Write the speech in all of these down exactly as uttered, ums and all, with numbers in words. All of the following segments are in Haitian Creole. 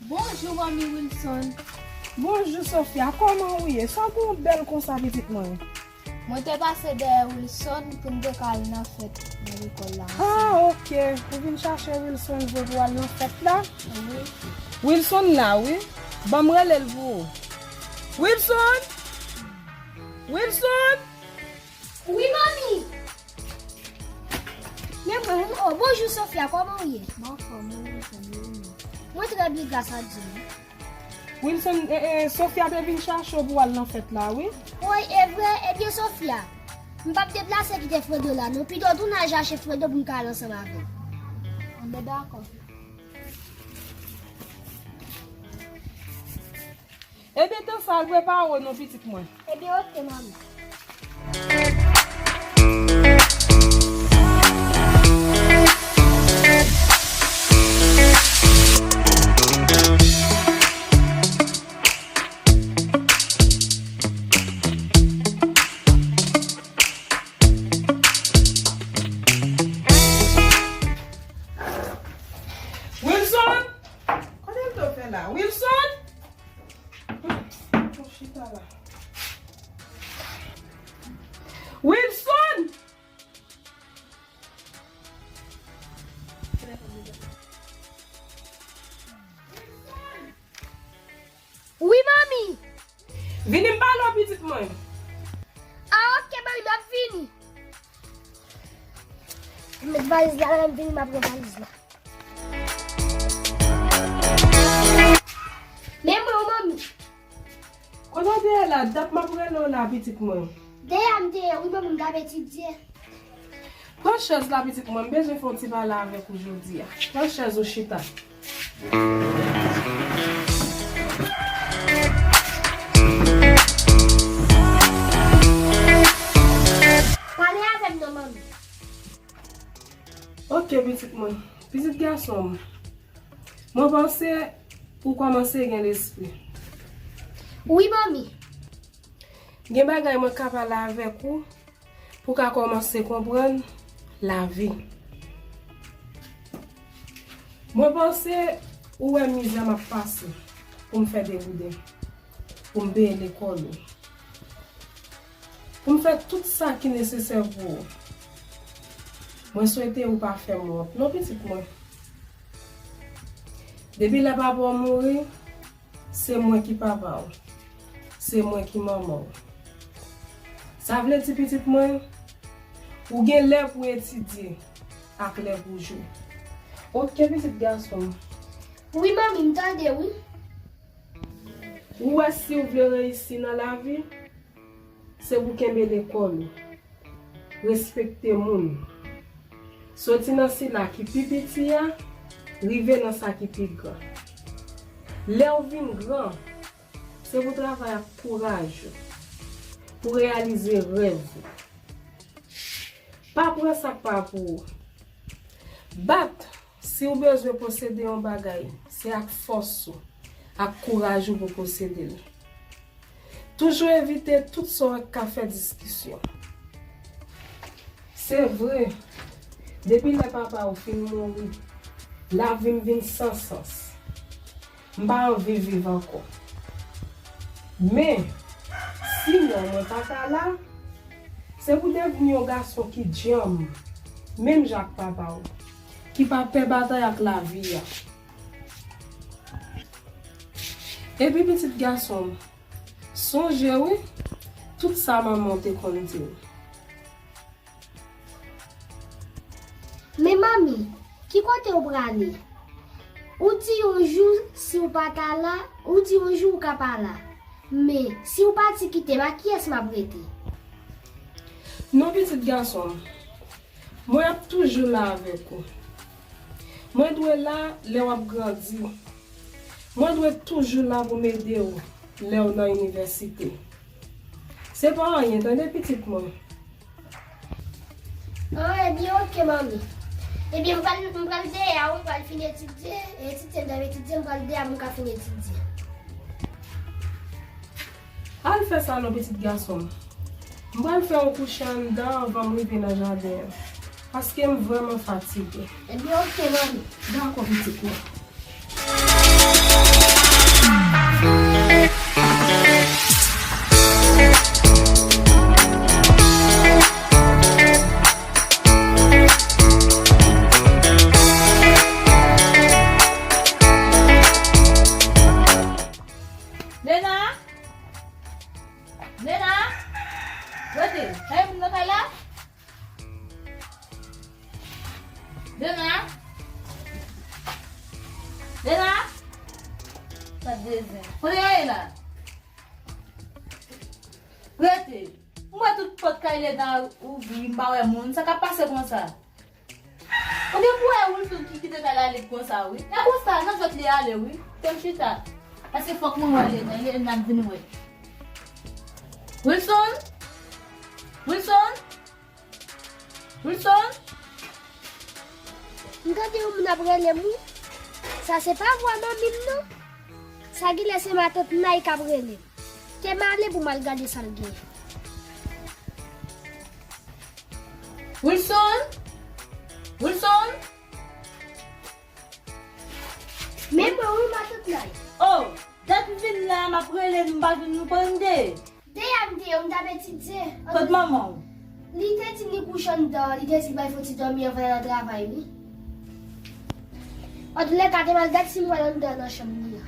Bonjou, manmi Wilson. Bonjou, Sofia. Kòman ou ye? Sa w gen w bèl konsa, pitit mwen? Mwen te pase dèyè Wilson pou n te ka al nan fèt nan lekòl la ansanm. Ah, ok. Ou vin chache Wilson jodi pou w al nan fèt la? Wi. Wilson la, wi. Ban m rele l pou ou. Wilson! Wilson! Wi, manmi! Men mwen, oh, bonjou, Sofia, kòman w ye? Mwen anfòm, mwen anfòm, wi, manmi. Mwen trè byen, gras a Dye. Wilson, eh, eh, Sofia te vin chache w pou w al nan fèt la, wi. Woy, e vre? Ebyen, Sofia, m p ap deplase kite Fredo la, non. Pito tou n al chache Fredo pou n ka al ansanm avè l. Anben, dakò. Ebyen, tan sa, al prepare w non, pitit mwen. Ebyen, oke, manmi. Wilson! Kote m te fè la? Wilson! Bon, chita la. Wilson! Wi, manmi. Vini m pale w, pitit mwen. Ah, oke, manmi, m ap vini. Met valiz la, lè m vini, m ap pran valiz la. Men mwen, manmi. Kote w te ye la? Dat m ap rele w la, pitit mwen. Dèyè a m te ye, wi, manmi, m t ap etidye. Pran chèz la, pitit mwen, m bezwen fè yon ti pale avèk ou jodi a. Pran chèz ou chita. Pale avè m non, manmi. Oke, pitit mwen. Pitit gason m, mwen panse ou kòmanse gen lespri. Wi, manmi. Gen bagay mwen ka pale avèk ou pou w ka kòmanse konprann lavi. Mwen panse ou wè mizè m ap pase pou m fè degouden, pou m peye lekòl ou, pou m fè tout sa ki nesesè pou ou. Mwen swete ou pa fè m wont non, pitit mwen. Depi lè papa w mouri, se mwen ki papa w. Se mwen ki manman w. Sa vle di, pitit mwen, ou gen lè pou etidye ak lè pou jwe. Oke, pitit gason m. Wi, manmi, m tande, wi. Ou wè, si w vle reyisi nan lavi, se pou kenbe lekòl ou. Respekte moun. Soti nan sila ki pi piti a, rive nan sa ki pi gran. Lè w vin gran, se pou travay ak kouraj ou, pou reyalize rèv ou. Pa pran sa k pa pou ou. Bat, si w bezwen posede yon bagay, se ak fòs ou, ak kouraj ou pou posede l. Toujou evite tout sa w wè k ka fè diskisyon. Se vre, depi lè papa w fin mouri, lavi m vin san sans. M pa anvi viv ankò. Men, sinon mwen pa ta la, se pou devni yon gason ki djanm, menm jan ak papa w, ki pa pè batay ak lavi a. Epi pitit gason m, sonje wi, tout sa manman w te konn di w. Men manmi, ki kote w prale? Ou di yon jou, si w pa ta la, ou di yon jou w ka pa la. Men, si w pati kite m, ak kiyès m ap rete? Non, pitit gason m. Mwen ap toujou la avèk ou. Mwen dwe la lè w ap grandi. Mwen dwe toujou la pou m ede w lè w nan inivèsite. Se pa anyen, tande, pitit mwen. Ah, ebyen, oke, manmi. Ebyen, m pral, m pral dèyè a, wi, m pral fin etidye. Etidye, m t ap etidye, m pral dèyè a pou m ka fin etidye. Al fè sa non, pitit gason m. M pral fè yon kouche anndan anvan m rive nan jaden an. Paske m vrèman fatige. Ebyen, oke, manmi. Dakò, pitit mwen. Lena! Lena! Rete! Kay moun nan kay la? Lena! Lena! Sa dezen. Kote w ye la? Rete! M wè tout pòt kay Lena ouvri, m pa wè moun. Sa k ap pase konsa? Ou gen pou wè Wilson ki kite kay la ale konsa, wi. E konsa, nan jwèt li ale, wi. Kite m chita. Paske fòk mwen wè Lena, Lena ap vin wè. Wilson? Wilson? Wilson? M tande yon moun ap rele m, wi. Sa se pa vwa manmi m, non. Sa genlè se matant Nay k ap rele m. Kite m ale pou m al gade sa l gen. Wilson? Wilson? Men mwen wi, matant Nay. Oh, dat m vin la, m ap rele n, m pa jwenn nou, kote n te ye? Deyò m te ye, m t ap etidye. Kot manman w? Li te di m li kouche anndan, li te di l bay fon ti dòmi anvan l al travay, wi. Antoulèka, te m al gad si m wè l anndan nan chanm li an.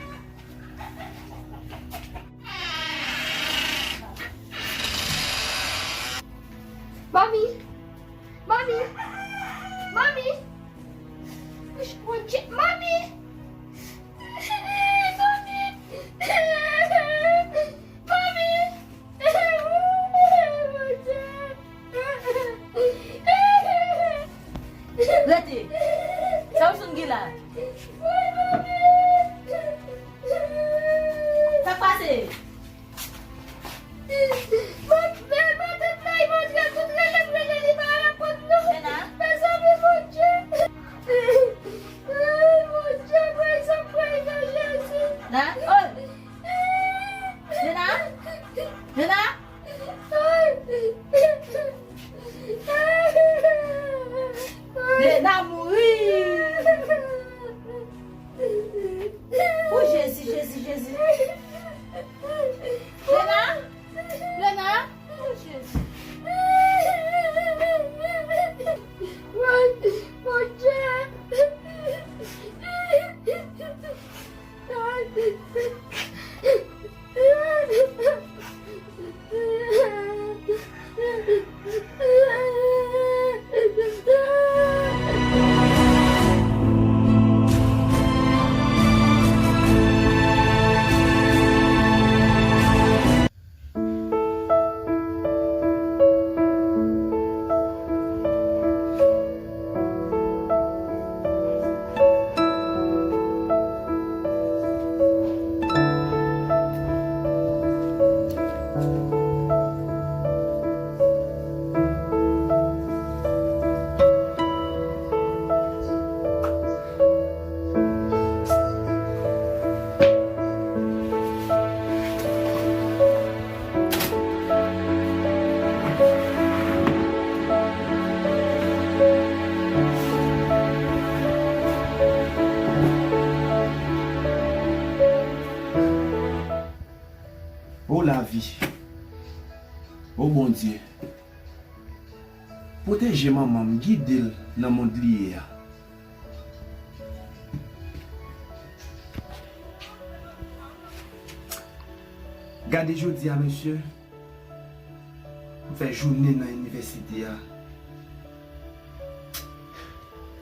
Manmi! Manmi! Manmi! Monchè, manmi! Manmi! Manmi! Monchè! Rete! Sa w sot gen la? Sa k pase? Lena? Na? Oh! Lena? Lena? Lena mouri! Oh, Jezi, Jezi, Jezi! Lena? Lena? Oh, Jezi! Mon, Bondye! O lavi, o Bondye, pwoteje manman m, gide l nan mond li ye a. Gade jodi a, mesye, m fè jounen nan inivèsite a.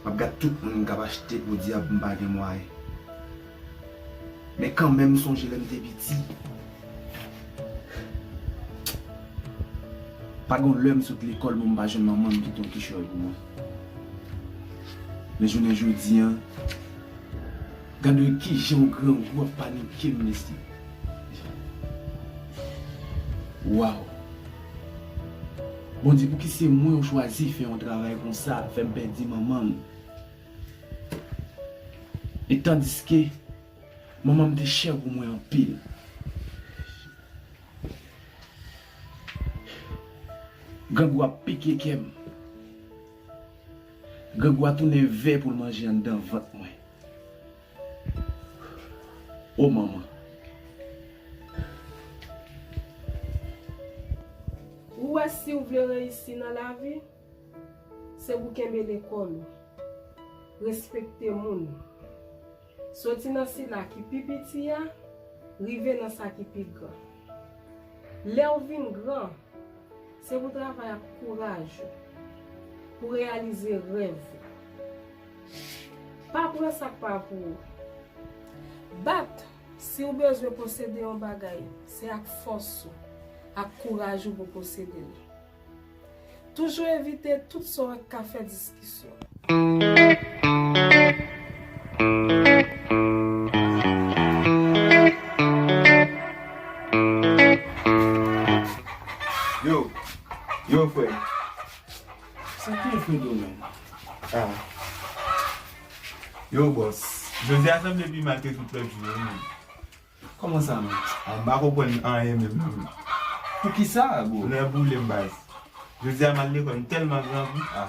M ap gad tout moun m k ap achte podyab, m pa gen mwayen. Men kanmenm, m sonje lè m te piti. Pa gen lè m sot lekòl, bon, m pa jwenn manman m kite yon kichòy pou mwen. Men jounen jodi a, gade kijan yon grangou ap panike m, mesye. Waw! Bondye, pouki se mwen ou chwazi fè yon travay konsa, fè m pèdi manman m? E tandiske manman m te chè pou mwen anpil. Grangou ap pike kè m. Grangou a tounen vè pou l manje anndan vant mwen. O manman. Ou wè, si w vle reyisi nan lavi, se pou kenbe lekòl ou, respekte moun, soti nan sila ki pi piti a, rive nan sa ki pi gran. Lè w vin gran, se pou travay ak kouraj ou, pou reyalize rèv ou. Pa pran sa k pa pou ou. Bat, si w bezwen posede yon bagay, se ak fòs ou, ak kouraj ou pou posede l. Toujou evite tout sa w wè k ka fè diskisyon. Yo, yo, frè. Sa k gen, Fredo, menm? Ah. Yo, bòs. Jodi a sanble pi mal ke tout lòt jou yo, menm. Kòman sa, menm? Ah, m pa konprann anyen menm, non, menm. Poukisa, bro? Tonnè boule m, baz. Jodi a m al lekòl, m tèlman grangou. Ah.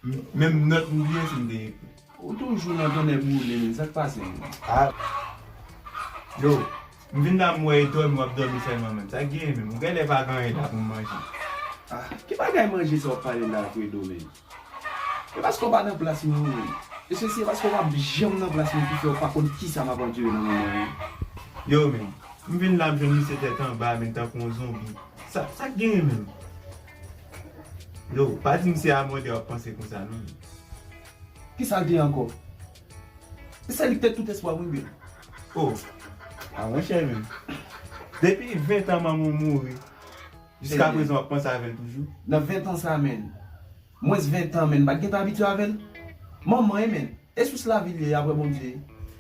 M, menm nòt m bliye si m te ekri. Ou toujou nan tonnè boule, menm. Sa k pase, menm? Ah. Yo, m vin la, m wè e dòmi w ap dòmi sèlman, menm. Sa k genyen, menm? Ou genlè pa gen anyen la pou m manje. Ah, ki bagay manje sa w ap pale la, Fredo, menm? E paske w pa nan plas mwen, wi. E sesi, e paske w pa janm nan plas mwen ki fè w pa konn kisa m ap andire nan moman an. Yo, men, m vin la, m jwenn misye tèt anba, men tankou yon zonbi. Sa, sa k genyen menm? Yo, pa di m se a mòde w ap panse konsa, non. Kisa l te ye ankò? E se li k te tout espwa m, wi, men. Oh. A, monchè, men. Depi ven tan manman w mouri, jiska prezan w ap panse avè l toujou? Nan ven tan sa, men. Mwens ven tan, men, m pa t gentan abitye avè l. Manman, e, men, e sous lavi l ye, apre Bondye.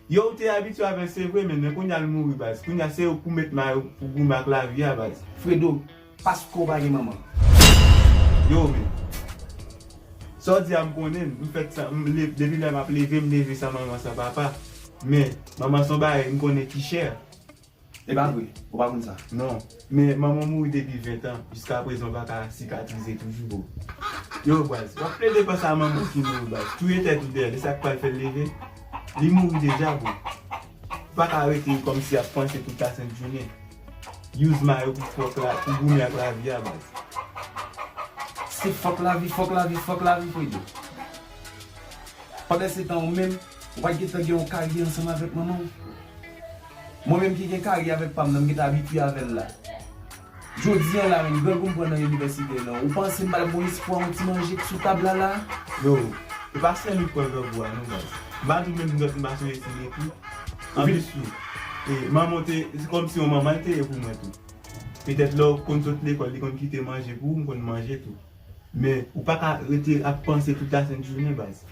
Yo, ou te abitye avè l, se vre, men, men kounye a l mouri, baz. Kounye a se ou k pou met mayo pou goumen ak lavi a, baz. Fredo, paske w pa gen manman. Yo, men. Sa w di a, m konnen, m fèt san, m le-, depi lè m ap leve, m leve san manman, san papa. Men, manman se yon bagay m konnen ki chè. E pa vre, ou pa konn sa. Non, men manman mouri depi ven tan, jiska prezan w pa ka sikatrize toujou, bro. Yo, baz, w ap plede panse a manman ki mouri, baz. Touye tèt ou dèyè, e sa k pral fè l leve? Li mouri deja, bro. Ou pa ka rete kòmsi ap panse tout lasent jounen. Use mayo pou fòk la, pou goumen ak lavi a, baz. Se fòk lavi, fòk lavi, fòk lavi, Fredo. Pandan se tan ou menm, ou pa t gentan gen yon karyè ansanm avèk manman w. Mwen menm ki gen karyè avèk pa m nan, m gentan abitye avè l la. Jodi a la, menm, grangou m pran nan inivèsite lan, ou panse m pa t ap gen yon espwa yon ti manje k sou tab la la? Yo, e pa sèl ou k pran grangou a non, baz. M pa di w menm nòt m pa sonje siyen tou. Anplis tou, e, manman w te, se kòmsi yon manman l te ye pou mwen tou. Petèt lè w konn sot lekòl, li konn kite manje pou ou, m konn manje tou. Men, ou pa ka rete ap panse tout lasent jounen, baz.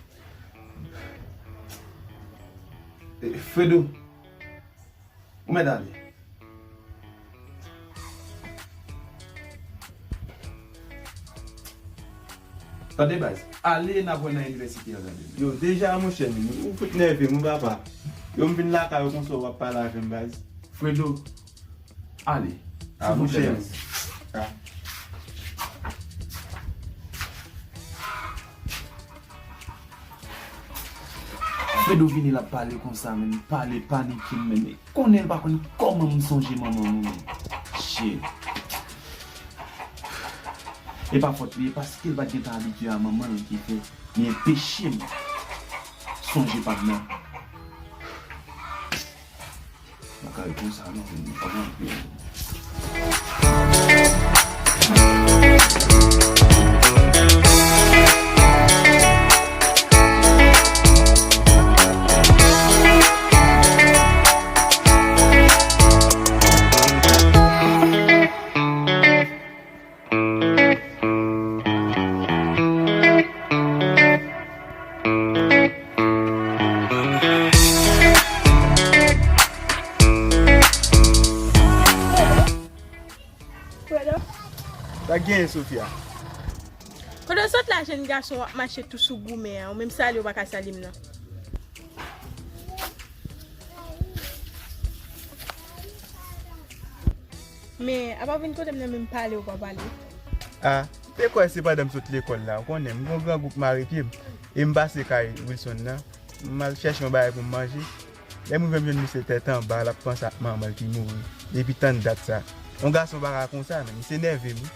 E, Fredo, ou mèt ale. Tande, baz, ale, n ap wè nan inivèsite a, tande. Yo, deja, monchè, men, ou fout nève m, wi, papa. Yo, m vin lakay ou konsa, w ap pale avè m, baz. Fredo, ale. A, monchè, men. Fredo vini, l ap pale konsa, men, pale, panike m, men. Konnen l pa konn kòman m sonje manman m, men. Shit. E pa fòt li, e paske l pa t gentan abitye a manman l ki fè li anpeche m sonje pa m nan. M pa ka ret konsa non, men, kòman pou Sa k genyen, Sofia? Kote w sot la, jèn gason, w ap mache tou sou goumen an, ou menm salye w pa ka salye m nan. Men, apa w vin kote m nan, menm pale w pa pale. A, m te kwè se pandan m sot lekòl la, ou konnen, m gon grangou k mare pye m, e m pase kay Wilson nan, m al chèche yon bagay pou m manje. Lè m rive m jwenn misye tèt anba, l ap panse ak manman l ki mouri depi tann dat sa. Yon gason pa ka konsa, men misye nève m wi.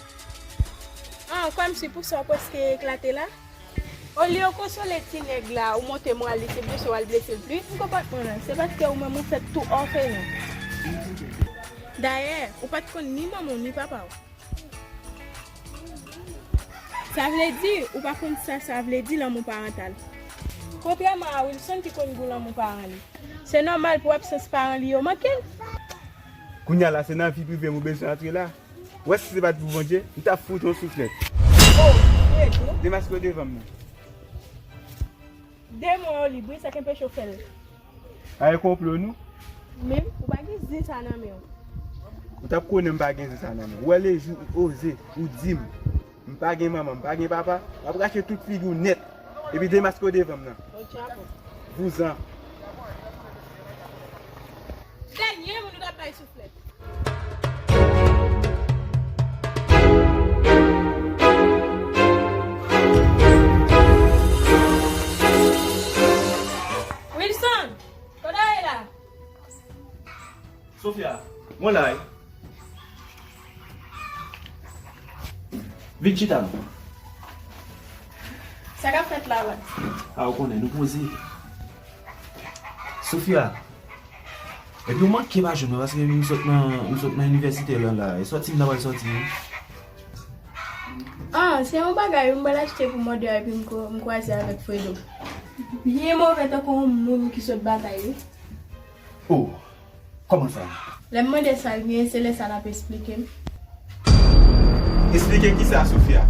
An, kòmsi pou sa w prèske eklate la? Olye w konsole ti nèg la, ou monte moral li, se blese w al blese l plis. M konprann mwen, se paske ou menm ou fèt tou òfelen. Dayè, ou pa t konn ni manman w ni papa w. Sa vle di, ou pa konn sa sa vle di lanmou parantal. Kontrèman a Wilson ki konn gou lanmou paran li, se nòmal pou absans paran li yo manke l. Kounye a la, se nan vi prive m ou bezwen antre la? Ou wè si se pa t pou Bondye, m t ap fout yon souflèt. Oh, Dye tou. Demaske w devan m nan. Demon yo lib wi, sa k enpeche w fè l? A e konplo nou? Menm, ou pa gen zen sa nan men w. Ou t ap konnen m pa gen zen sa nan men w. Ou wè lejou ou oze, ou di m, m pa gen manman, m pa gen papa, m ap rache tout figi w nèt. Epi demaske w devan m nan. Bon, tchapo. Vouzan. Dènye moun ou t ap bay souflèt. Wilson, kote w ye la? Sofia, mwen la wi. Vin chita non. Sa k ap fèt la la? A, ou konnen, nou poze. Sofia, epi ou manke pa jwenn mwen, paske m sot nan, m sot nan inivèsite lan la. E sòti m ta pral sòti wi. Ah, se yon bagay wi, m pral achte pou mòde a epi m kwa-, m kwaze avèk Fredo. Byen move tankou yon moun ki sot batay wi. Oh, kòman sa? Lè m mande sa l gen, se lè sa l ap esplike m. Esplike kisa, Sofia?